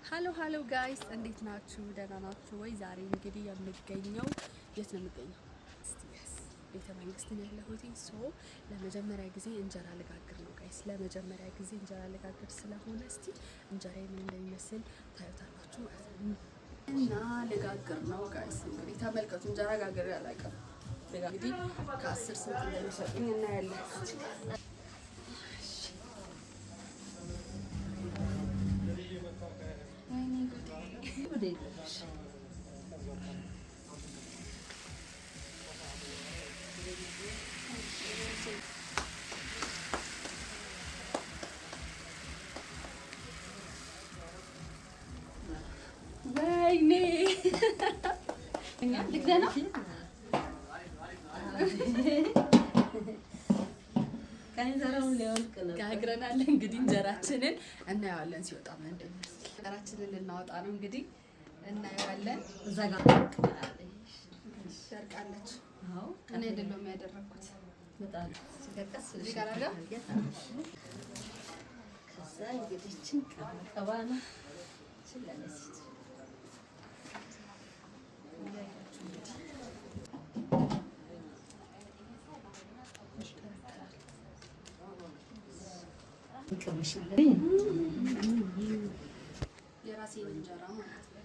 Hello, hello guys፣ እንዴት ናችሁ? ደህና ናችሁ ወይ? ዛሬ እንግዲህ የምገኘው የት ነው የምገኘው? እስቲ yes፣ ቤተ መንግስት ነው ያለሁት። So ለመጀመሪያ ጊዜ እንጀራ ልጋግር ነው guys። ለመጀመሪያ ጊዜ እንጀራ ልጋግር ስለሆነ እስቲ እንጀራ ምን እንደሚመስል ታዩታላችሁ ማለት ነው። እና ልጋግር ነው guys። እንግዲህ ተመልከቱ። እንጀራ ጋግሬ አላውቅም። እንግዲህ ከ10 ስንት እንደሚሰጡኝ እናያለን። ወይኔ ጉዴ! ወይኔ፣ ልግደና። ጋግረናል። እንግዲህ እንጀራችንን እናየዋለን ሲወጣ ምን እንደሚመስል። እንጀራችንን ልናወጣ ነው እንግዲህ፣ እናየዋለን። እዛ ጋር። ደርቃለች። እኔ አይደለሁም ያደረኩት። እዚህ ጋር አድርጋ። ከዛ እንግዲህ ይህችን ቀባ ነው። ይህችን ለነሲት። እያያችሁ እንግዲህ ይሽከረከራል። እንቀምሻለን። የራሴን እንጀራ ማለት ነው።